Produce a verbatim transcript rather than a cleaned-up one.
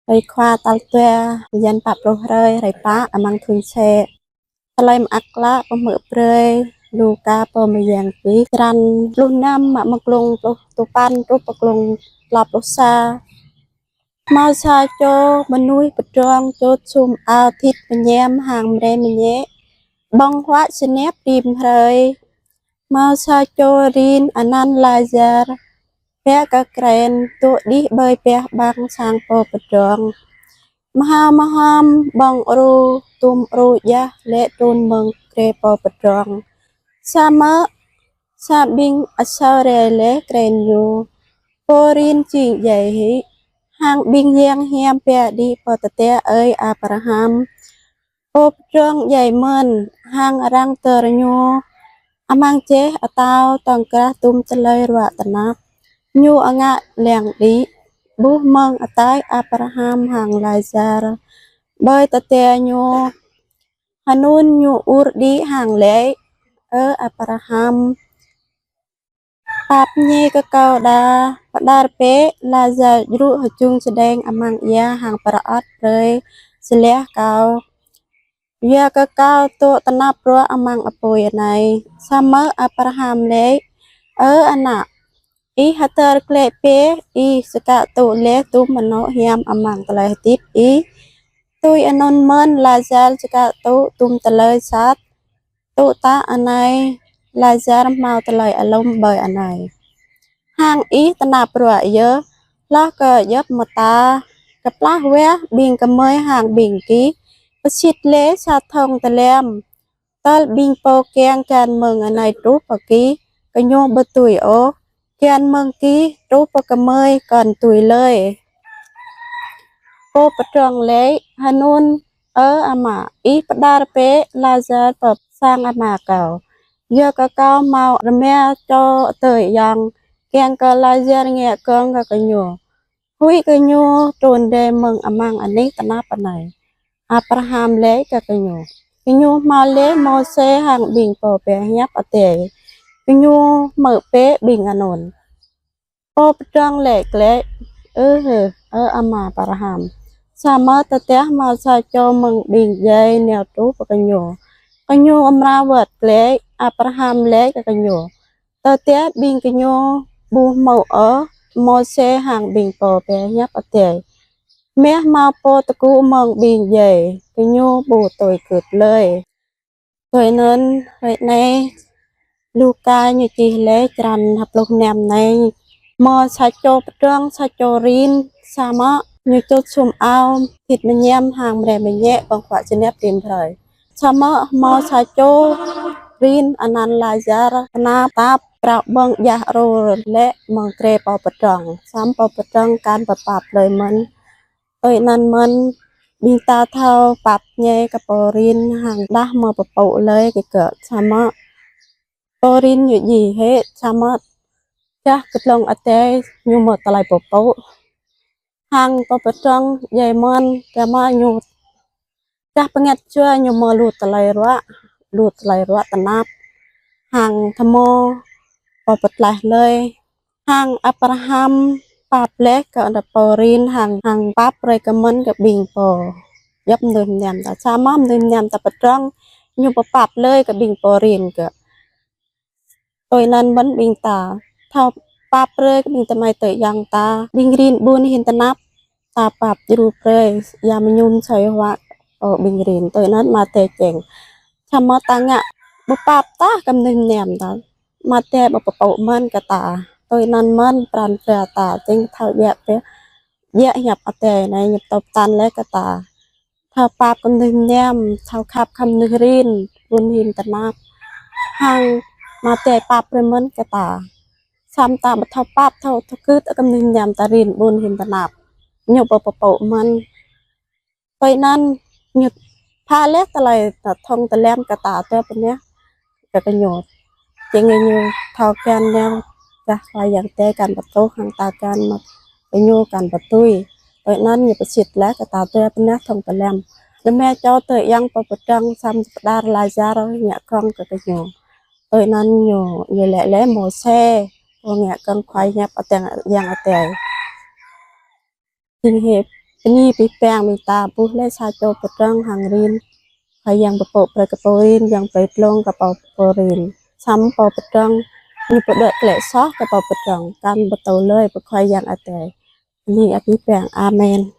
Hrơi Khua tal dua, bơyan pă pluh hrơi, hrơi pă amăng thun C. Tơlơi mơak klă pơhmư̆ brơi Luka pô mơyang čih, črăn pluh năm, mă mơ̆ng klŭng pluh tơpăn truh pơ klŭng klâo pluh sa. Hmâo sa čô mơnuih pơdrŏng čŭt sum ao thit mơñam hăng mre mơñĕ ƀơ̆ng huă sơnep rĭm hrơi. Hmâo sa čô rin anăn Lazar, bă kơ kren, dŏ đih ƀơi bah ƀăng sang pô pơdrŏng. Mơhao mơhom ƀơ̆ng ru, tŭm ru djah lê̆ trŭn mơ̆ng grê pô pơdrŏng. Samơ̆ sa ƀing asâo rai laih kren ñu: Pô rin jing djai hĭ, hăng ƀing yang hiam ba đĭ pơ tơdang ơi Abraham. Pô pơdrŏng djai mơ̆n, hăng arăng dơr ñu amăng jeh atâo tŏng krah tŭm tơlơi ruă tơnap. Ñu angak lăng đĭ ƀuh mơ̆ng ataih Abraham hăng Lazar ƀơi tơdang ñu. Hơnŭn ñu ur đĭ hăng laĭ: Ơ Abraham, pap ñe kơ kâo đa, pơđar bĕ Lazar djru hơjŭng sơđeng amăng ia hăng pơrơot brơi sơliah kâo. Yua kơ kâo dŏ tơnap ruă amăng apui anai. Samơ̆ Abraham laĭ: Ơ ană, ih hơdơr glaĭ bĕ, ih čơkă tŭ laih tŭm anŏ hiam amăng tơlơi hơdip ih, tui anŭn mơ̆n Lazar čơkă tŭ tŭm tơlơi sat. Tŭ tă anai, Lazar hmâo tơlơi alum ƀơi anai, hăng ih tơnap ruă yơh. Hloh kơ djŏp mơta, kơplah wah ƀing gơmơi hăng ƀing gih pơsit laih sa thŏng tơlăm, tơl ƀing pô kiăng găn mơ̆ng anai truh pơ gih, gơñu ƀu dưi ôh, găn mơ̆ng gih truh pơ gơmơi kŏn dưi lơi. Pô pơdrŏng laĭ: Hơnŭn, ơ ama, ih pơđar bĕ Lazar pơ sang ama kâo. Yua kơ kâo hmâo rơma čô adơi ayŏng, kiăng kơ Lazar ngă gơ̆ng kơ gơñu, huĭ kơ ñu trŭn rai mơ̆ng amăng anih tơnap anai. Abraham laĭ kơ gơñu: Gơñu hmâo laih Môsê hăng ƀing pô pơhiăp Adai, gơñu hmư̆ bĕ ƀing anŭn. Pô pơdrŏng laĭ glaĭ: Ơ hơ, ơ ama Abraham, samơ̆ tơdah hmâo sa čô mơ̆ng ƀing djai nao truh pơ gơñu, gơñu amra wơ̆t glaĭ. Abraham laĭ kơ gơñu: Tơdah ƀing gơñu ƀu hmư̆ ôh Môsê hăng ƀing pô pơhiăp Adai, mơ̆ hmâo pô tơgŭ mơ̆ng ƀing djai, gơñu ƀu tui gưt lơi. Tui anŭn, hrơi anai, Luka ñu čih laih črăn pluh năm anai, hmâo sa čô pơdrŏng, sa čô rin, samơ̆ ñu čŭt sum ao thit mơñam hăng mre mơñĕ ƀơ̆ng huă sơnep rĭm hrơi. Samơ̆ hmâo sa čô rin anăn Lazar, tơnap tap, krao ƀơ̆ng djah ru lê̆ mơ̆ng grê pô pơdrŏng, samơ̆ pô pơdrŏng kăn pơpap lơi mơ̆n. Tui anŭn mơ̆n, ƀing ta thâo pap ñe kơ pô rin hăng đah mơ̆ pơpŭ lơi kơ gơ̆, samơ̆ pô rin ñu djai hĭ, samơ̆ čah kơ tlŏng Adai ñu mơ̆ tơlơi pơpŭ. Hăng pô pơdrŏng djai mơ̆n, tơma ñu čah pơngăt jua ñu mơ̆ lu tơlơi ruă, lu tơlơi ruă tơnap, hăng tơmô pô pơtlaih lơi. Hăng Abraham pap laih kơ ană pô rin hăng, hăng pap brơi kơ mơ̆n kơ ƀing pô djŏp mơnuih mơñam ta. Samơ̆ mơnuih mơñam ta pơdrŏng, ñu pơpap lơi kơ ƀing pô rin gơ̆. Tui anŭn mơ̆n ƀing ta, thâo pap brơi kơ ƀing tơmai tơyang ta, ƀing rin ƀun hin tơnap, ta pap djru brơi, ia mơñum soi huă kơ ƀing rin. Tui anŭn mơ̆ tơčeng. Samơ̆ ta ngă ƀu pap tah kơ mơnuih mơñam ta, mơ̆ tơpă pơpŭ mơ̆n kơ ta. Tui anŭn mơ̆n pran jua ta, tơ̆ng thâo djă̱ pĕ, djă̱ hiăp Adai anai ñu pơtô pơtăn laih kơ ta. Thâo pap kơ mơnuih mơñam, thâo khăp kơ mơnuih rin, ƀun hin tơnap. Hăng mơ̆ tơpă pap brơi mơ̆n kơ ta. Samơ̆ ta ƀu thâo pap, thâo, thâo gưt kơ mơnuih mơñam ta rin, ƀun hin tơnap, ñu ƀu pơpŭ mơ̆n. Tui anŭn ñu pha laih tơlơi ta thŏng tơlăm kơ ta tui pơnah kơ gơñu. Jing ñu thâo găn nao gah Khua Yang Adai kăn pơtruh hăng ta găn mơ̆ gơñu kăn pơtui. Tui anŭn ñu pơsit laih kơ ta tui pơnah thŏng tơlăm. Rơma čô tơyang pô pơdrŏng samơ̆ pơđar Lazar ngă gơ̆ng kơ gơñu. Tui anŭn ñu, ñu laĭ laih Môsê, pô ngă gơ̆ng Khua Yang Adai, Yang Adai. Jing hĭ Bơni abih bang mơta ƀuh laih sa čô pơdrŏng hăng rin. Khua Yang pơpŭ brơi kơ pô rin, Yang brơi glông kơ pô pô rin. Samơ̆ pô pơdrŏng ñu pơđuaĭ glaĭ soh kơ pô pơdrŏng, kăn pơtô lui pơ Khua Yang Adai. Bơni abih bang. Amen.